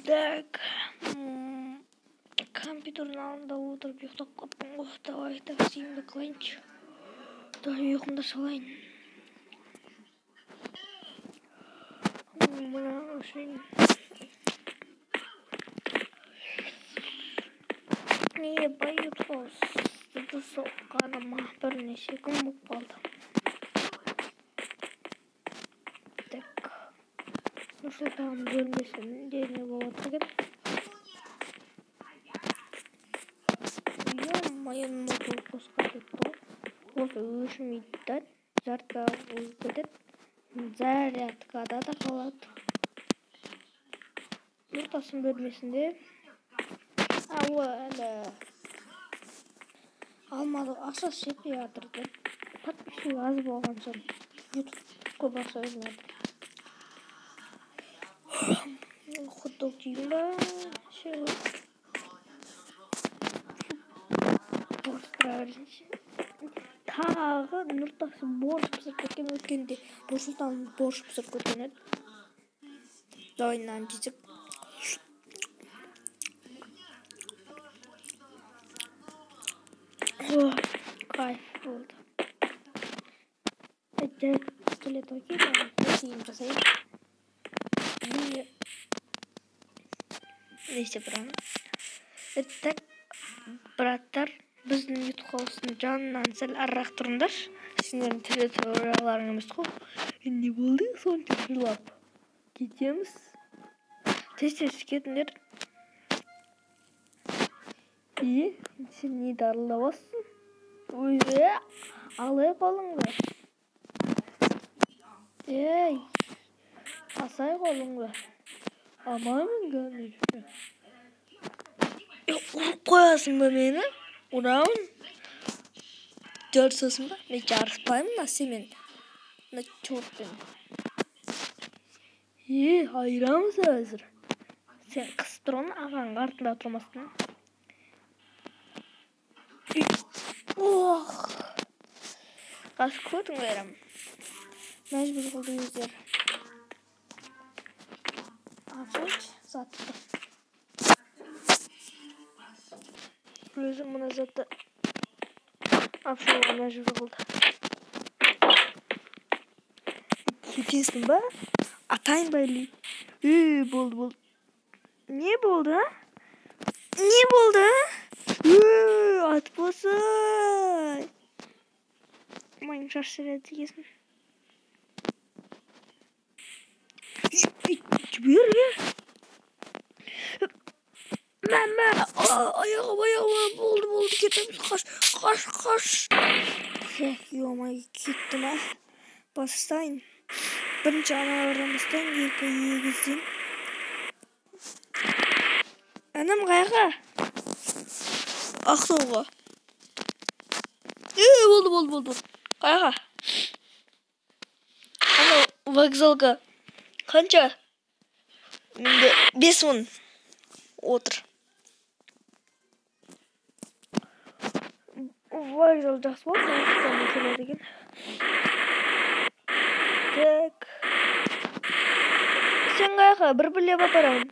Так, компьютердің алдында отырып ұйықтап қалыппын ғой. Давай таксиімді қылайыншы. Давай ұйқымды салайын. Мына үшін не байып соққаныма бірнеше күн болып қалды. Так, Нұрсұлтан бөлмесінде не болып жатыр екен? Ё-моё, мотор қосқа кетті ғой. Осы өшірмейді да, зарядка болып кетеді. Зарядкада да қалады. Нұртастың бөлмесінде ол әлі алмады, ақшасы жетпей жатыр деп. Подписчик аз болған соң YouTube көп ақша бермей жатыр. Хот-дог жеймін ба? Борщ тұра берсінші. Тағы Нұртас борщ пісіріп кеткен. Өткенде Нұрсұлтан борщ пісіріп кеткен еді. Давай нан жесек. Кайф болды. Келеді ғой, кейін жасайын. Не істеп тұрамын? Так, браттар, біздің YouTube хаустың жанынан сәл арырақ тұрыңдаршы. Сендердің территорияларың емес қой. Не болды сонша жылап? Кетеміз. Тез-тез кетіңдер. Е, сен не дарылдап? Өзі алай қолыңды. Ей, асай қолыңды. Алмаймын, конечно. Ұрып қоясың ба мені? Ұрамын. Жарысасың ба? Мен жарыспаймын мына сенімен. Мына чертпен. Е, айырамыз қазір. Сен қысып тұрған ағаң артында тұрмастың. Ох! Қазір көтің берем. Мәжбүр қылды өздері. Алсайшы затты. Өзім мына затты алып шығуға мәжбүр қылды. Кетесің ба? Атайын ба или? Болды, болды. Не болды, а? Не болды, а? Атпасай. Майын шаш сіреді дегесін. Жібер, е. Мә, аяғым, аяғым, болды, болды, кетеміз, қаш, қаш, қаш. Фек, ё-моё, кетті ма? Бастайын. Бірінші аналардан бастайын, екі егізден. Інім қайға? Ақтауға. Болды, болды, болды. Қайға? Анау вокзалға. Қанша? Менде 5000 отыр. Вокзал жақсы болды, келеді екен. Так. Сен қайға? Бір бірлеп апарамын.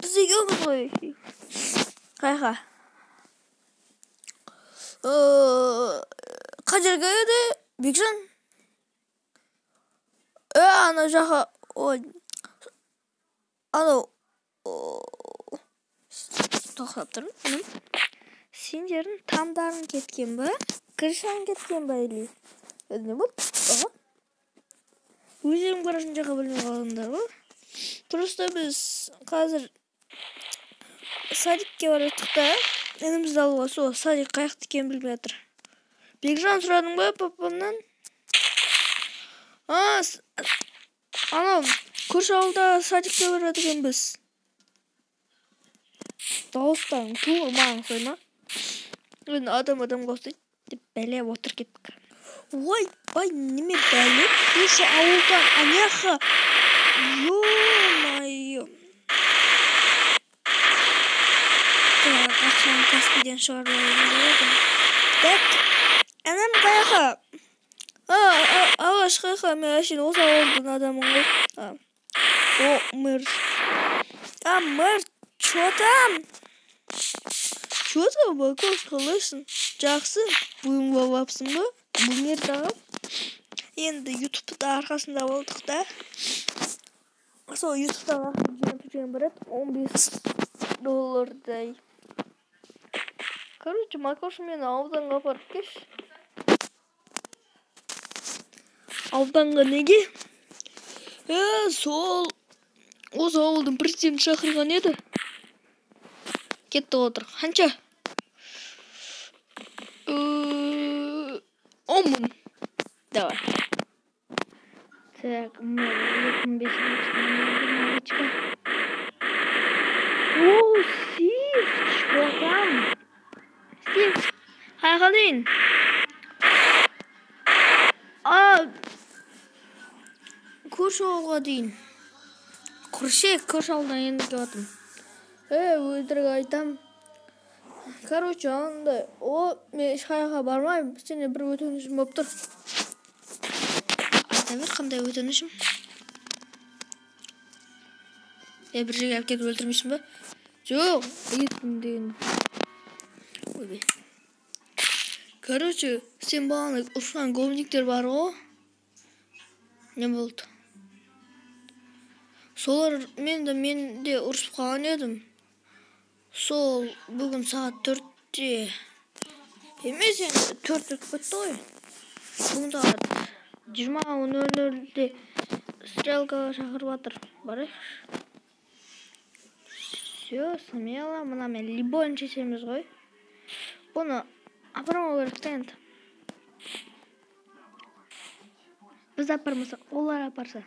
Біз екеуміз ғой. Қайға? Қай жерге еді? Бекжан? Ана жаққа. Ой. Анау. Тоқтап тұрмын. Сендердің тамдарың кеткен ба? Крышаң кеткен ба или? Не болды? Өздерің баратын жаққа білмей қалдыңдар ғой. Просто біз қазір садикке бара жаттық та, інімізді алуға. Сол садик қаяқта екенін білмей жатыр. Бекжан сұрадың ба папамнан? Анау көрші ауылда садикке барады екенбіз. Дауыстарың тура маған ұқсай ма? Енді адам адамға ұқсайды деп бәле отыр кеттік. Ой, бай, неме бәле? Көрші ауылдан аняқа. Ё-моё. Так, ақшаны Каспийден шығарып алып. Так, інім қаяққа? Ағаш қаяққа? Мен әшейін осы ауылдың адамымын ғой. О, мэр. А, мэр, чё там? Чё там, Бакош, қалайсың? Жақсы, бүгін болапсың ба? Бумер дағы. Енді ютубта арқасында болдық та. Сол ютубтан ақша жинап жүрген брат 15 доллардай. Короче, Макош, мені ауданға апарып келші. Ауданға неге? Сол осы ауылдың президенті шақырған еді. Кетті отыр. Қанша? 10 мың. Давай. Так, 2005 малочка. О, Стив, что там? Стив, қаяққа дейін? А, көрші ауылға дейін. Көрші, көрші ауылдан енді келіп жатырмын. Өтірік айтам. Короче, андай, о, мен ешқаяққа бармаймын. Сенен бір өтінішім болып тұр. Айта бер, қандай өтінішім? Бір жерге алып кетіп өлтірмейсің ба? Жоқ, еттім деген. Ойбай. Короче, сен бағана ұрысқан гомниктер бар ғой. Не болды? Солар мен де ұрысып қалған едім. Сол бүгін сағат 4-те. Емес енді 4 өтіп кетті ғой. Бүгін сағат 20:00-де стрелкаға шақырып жатыр. Барайықшы. Все, смело. Мына мен любойын шешеміз ғой. Бұны апармау керек та енді. Біз апармасақ, олар апарса.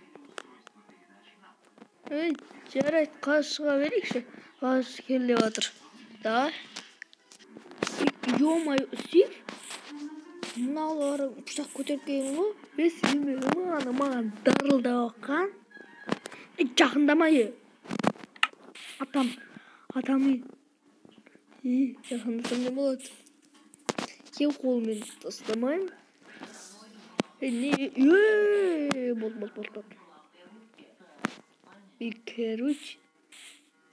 Ей, жарайды, қазір шыға берейікші. Қазір кел деп жатыр. Давай. Ё-моё, Стив? Мыналар пышақ көтеріп келген ғой. Маған дарылдап жатқан. Жақындама, е. Атам, атам, е. Жақындасам не болады? Кел қолымен тастамаймын. Не, болды, болды, болды. Короче,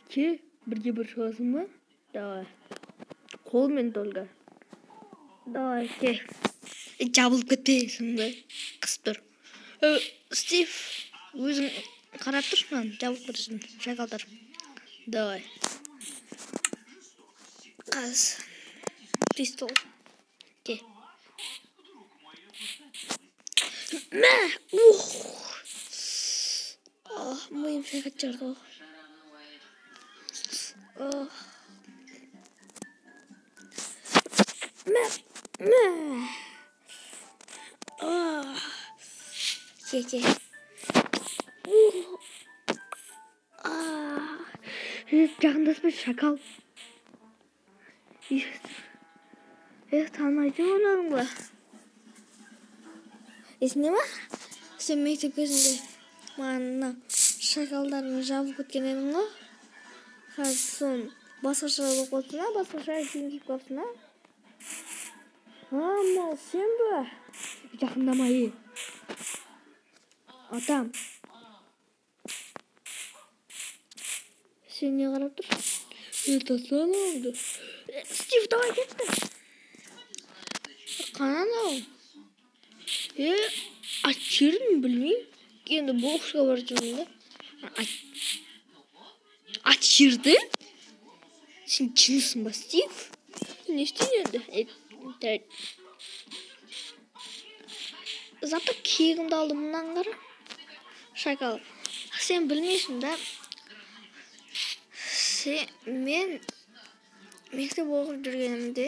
ке, бірге бір шығасың ба? Давай. Қолмен только. Давай, ке. Жабылып кетпейсің ба? Қысып тұр. Стив, өзің қарап тұршы маған, жабылып кетесің, шайқалтар. Давай. Қаз. Пистол. Ке. Мә! Ух! Миым шайқат жарды ғой. Мә! Мә! Ке, ке. Жақындаспай, шакал. Танымайтын ойладың ба? Есіңде ма? Сен мектеп кезінде маған мына шакалдармен жабылып кеткен едің ғой. Қазір соны басқаша болып қалыпсың, а? Басқаша киім киіп қалыпсың, а? Мал, сен бе? Жақындама, е. Атам. Сен не қарап тұрсың? Таста анауыңды. Стив, давай кетті. Қана анау? Ат жерін білмеймін. Енді боксқа барып жүрмін да. Ат жерді? Сен жынсың ба, Стив? Не істейін енді? Зато кегімді алдым мынаны қара. Шакал. Сен білмейсің да. Мен мектеп оқып жүргенімде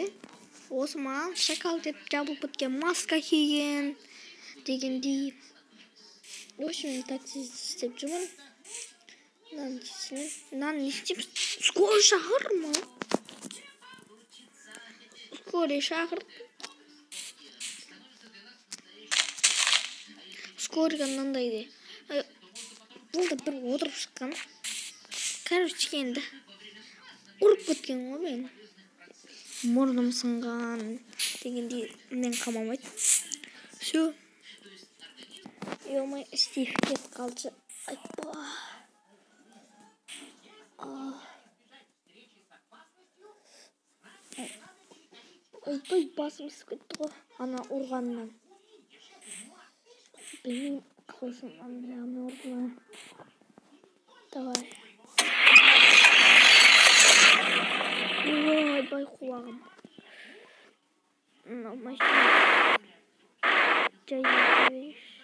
осы маған шакал деп жабылып кеткен маска киген дегендей. В общем, такси істеп жүрмін. Мынаны не істейміз? Скорый шақыр ма? Скорый шақыр. Скорыйға мынандай де. Бұл да бір отырып шыққан. Короче, енді ұрып кеткен ғой мен. Мұрным сынған дегендей мен қамамайды. Все. Ё-моё, Стив кетіп қалды. Айпа. Ойбай, басым ісіп кетті ғой ана ұрғаннан. Білмеймін, қылышым аяғымнан ұрды ма. Давай. Ойбай, құлағым. Мынау машина жай берейікші.